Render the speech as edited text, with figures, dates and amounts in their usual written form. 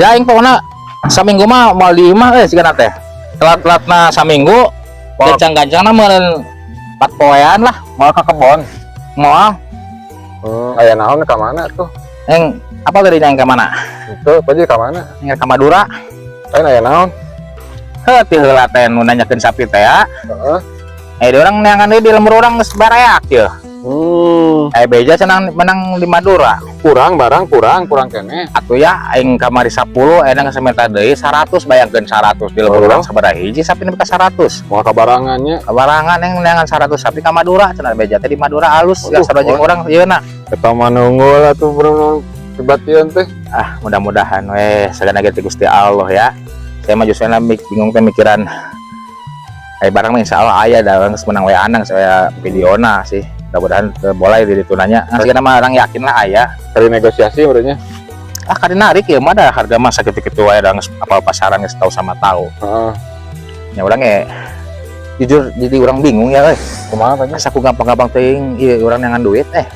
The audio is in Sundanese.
Ya, aing pokoknya saminggu mah mau di imah eh sigana teh. Telat-telatna saminggu, gancang-gancangna meureun 4 poean lah. Mau ke kebon? Moal. Aya naon, ka mana tuh? Yang apa tadi, yang ke mana? Itu Pak Ji ka mana? Yang ke Madura. Lain aya naon? Heuh, ti heula teh nu nanyakeun sapi teh ya. Heeh. Eh, di urang neangan deui di lembur urang geus bareak ye. Eh, beja cenah menang di Madura. Kurang barang, kurang, kurang keneh. Atuh ya, aing kamari 10, ayeuna geus minta deui 100. Bayangkeun 100 di lembur urang sabaraha hiji sapi nepi ka 100? Mau kabarangannya. Kabarangan yang neangan 100 sapi ka Madura cenah, beja teh di Madura alus ya Waduh, sarua jeung oh. urang ieu na. Eta mah nunggul atuh, bro, tibatian teh. Ah, mudah-mudahan weh sagana ge ti Gusti Allah ya. Saya mah justru bingung teh mikiran eh barang mah insya Allah aya da geus menang we anang saya videona sih. Mudah-mudahan teu boleh di ditu nanya. Nah, sigana mah urang yakin lah aya. Kali negosiasi berarti. Ah, kali narik ya mah, da harga mah sakitu-kitu wae, da geus apal pasaran, geus tahu sama tahu. Heeh. Ya, urang ge jujur jadi urang bingung ya euy. Kumaha, Pak Ji? Asa ku gampang-gampang teuing ieu urang neangan duit eh.